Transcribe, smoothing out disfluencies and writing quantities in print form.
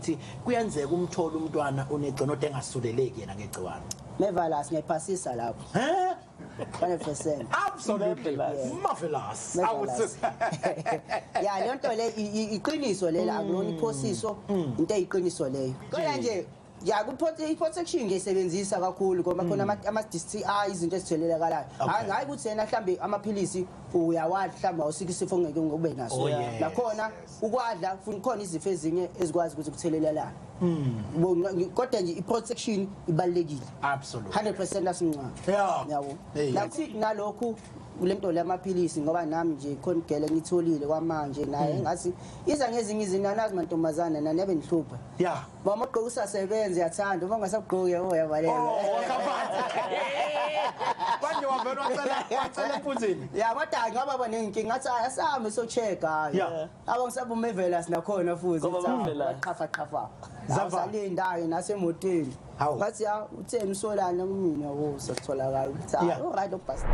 Ukuthi kuyenzeka umthole umntwana onegciwane kodwa engasuleleki yena ngegciwane. Marvelous, ngiyayiphasisa lapho. He? 100%. Absolutely. Yeah. Marvelous. Marvelous. Ya, leyo nto le iqiniso lela, akulona iphosiso, into eyiqiniso leyo. Kodwa nje ya i-protection ngiyisebenzisa kakhulu ngoba khona ama-DSTI, izinto ezithelelekalayo. Hayi ukuthi yena mhlambe amaphilisi uyawadla, mhlawumbe awusikho isifo ongeke ube naso. Nakhona ukwadla futhi khona izifo ezinye ezikwazi ukuthi kuthelelelana. Kodwa nje i-protection ibalulekile. 100% asincane. Yabo. Nathi nalokhu lento lamaphilisi, ngoba nami nje khona igele ngitholile kwamanje naye ngathi iza ngezinye izinto, anazi mantombazana nani nihlupha. Mama ugqoka usasebenza, uyathanda, uma ungasagqoki, yabo, yabaleka. Oh, wakaphansi. Manje wavela wacela empunzini. Ya, kodwa ngoba banenkinga, ngathi asambe so check, hayi. Aba ngisaba uMevelas nakhona futhi. Ngoba Marvelous. Qafa qafa. Zava. Salinda nasemotweni. Hawu. Ngathi ya, utheni usolana kumina, yabo, sokutholakala ukuthi all right, obhasta.